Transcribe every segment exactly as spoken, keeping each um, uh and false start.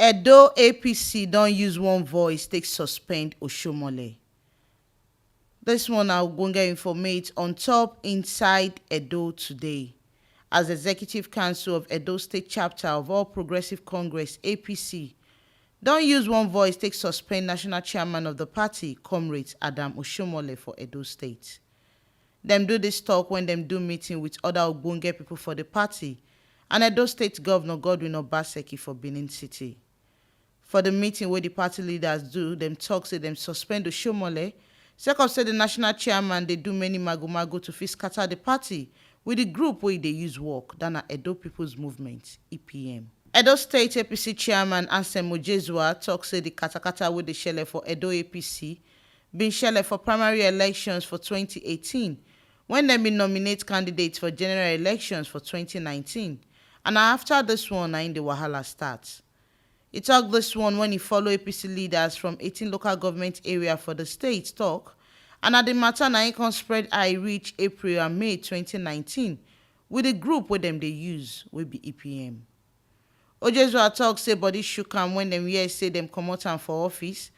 Edo A P C don use one voice take suspend Oshomole. This one na ogbonge informate on top inside Edo today. As Executive Council of Edo State Chapter of All Progressive Congress, A P C, don use one voice take suspend national chairman of the party, Comrade Adam Oshomole, for Edo State. Dem do this talk when dem do meeting with other ogbonge people for the party and Edo State Governor Godwin Obaseki for Benin City. For the meeting wey the party leaders do, dem talk say dem suspend Oshomole sake of say the national chairman dey do many mago-mago to fit scatter the party with the group wey dey use work, that na Edo People's Movement, E P M. Edo State A P C chairman Anselm Ojezua talk say the katakata wey dey shele for Edo A P C bin shele for primary elections for twenty eighteen, when dem bin nominate candidates for general elections for twenty nineteen, and na after this one na im the wahala start. E talk this one when e follow A P C leaders from eighteen local government area for the state talk, and na the matter na im come spread eye reach April and May twenty nineteen with the group wey dem dey use, wey be E P M. Ojezua talk say body shook am when dem hear say dem comot am for office,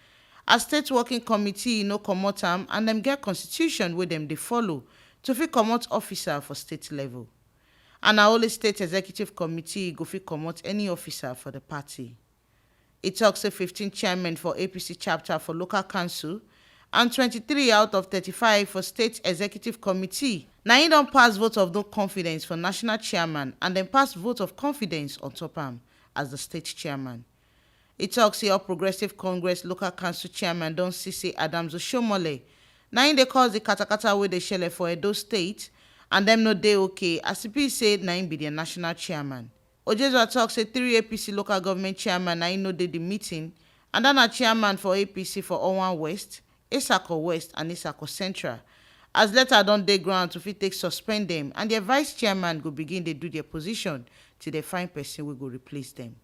as state working committee no comot am, and dem get constitution wey dem dey follow to fit comot officer for state level. And na only state executive committee go fit comot any officer for the party. E talk say fifteen chairmen for A P C chapter for local council and twenty-three out of thirty-five for state executive committee na im don pass vote of no confidence for national chairman, and dem pass vote of confidence on top am as the state chairman. E talk say All Progressive Congress local council chairman don see say Adams Oshomole na im dey cause the katakata wey dey shele for Edo State, and dem no dey okay as e be say na im be their national chairman. Ojezua talk say three A P C local government chairman na im no dey the meeting, and that na chairman for A P C for Owan West, Isako West and Isako Central, as letter don dey ground to fit take suspend dem, and their vice chairman go begin dey do their position till dem find person wey go replace dem.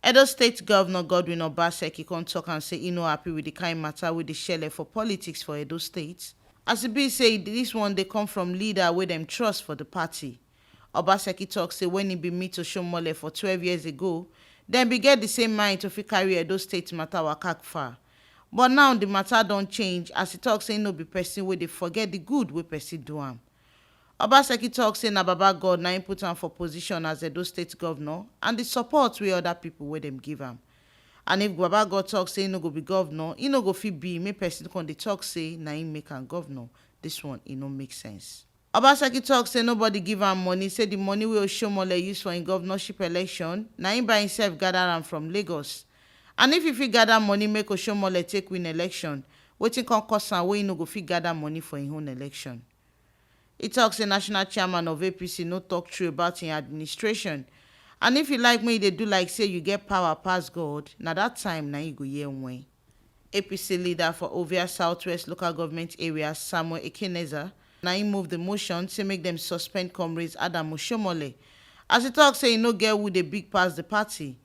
Edo State Governor Godwin Obaseki come talk am say e no happy with the kind matter wey dey shele for politics for Edo State, as e be say this one dey come from leader wey dem trust for the party. Obaseki talk say when e bin meet Oshomole for twelve years ago, dem bin get the same mind to fit carry Edo State matter waka far. But now the matter don change, as e talk say e no be person wey dey forget the good wey person do am. Obaseki talk say na Baba God na im put am for position as Edo State governor, and the support wey other people wey dem give am. And if Baba God talk say e no go be governor, e no go fit be, make person come dey talk say na im make am governor. This one, e no make sense. Obaseki talk say nobody give am money, say the money wey Oshomole use for im governorship election, na im by himself gather am from Lagos. And if e fit gather money make Oshomole take win election, wetin come cause am wey e no go fit gather money for im own election? E talk say national chairman of A P C no talk true about im administration. And if you like, make you dey do like say you get power pass God, na that time na you go hear when. A P C leader for Ovia Southwest local government area, Samuel Ekeneza, na im move the motion say make dem suspend comrades Adam Oshomole, as e talk say e no get who dey big pass the party.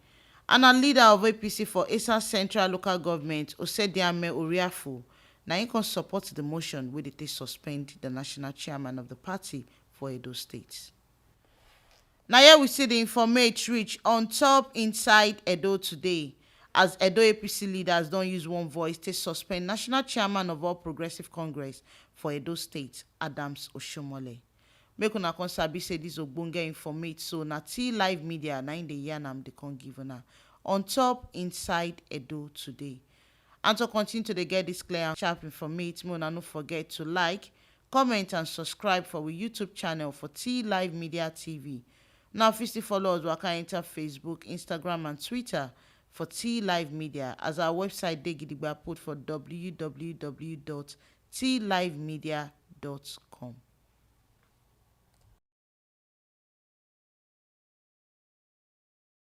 And na leader of A P C for Esan Central local government, Osediame Oriafu, na im come support the motion wey dey take suspend the national chairman of the party for Edo State. Na here we see the informate reach on top inside Edo today, as Edo A P C leaders don use one voice take suspend national chairman of All Progressive Congress for Edo State, Adams Oshomole. Make una come sabi say this ogbonge informate so na T Live Media na im dey yarn am dey come give una on top inside Edo today. And to continue to dey get this clear and sharp informate, make una no forget to like, comment and subscribe for we YouTube channel for T Live Media T V. Now fit still follow us waka enter Facebook, Instagram and Twitter for T Live Media, as our website dey gidigba put for www.tlivemedia.com.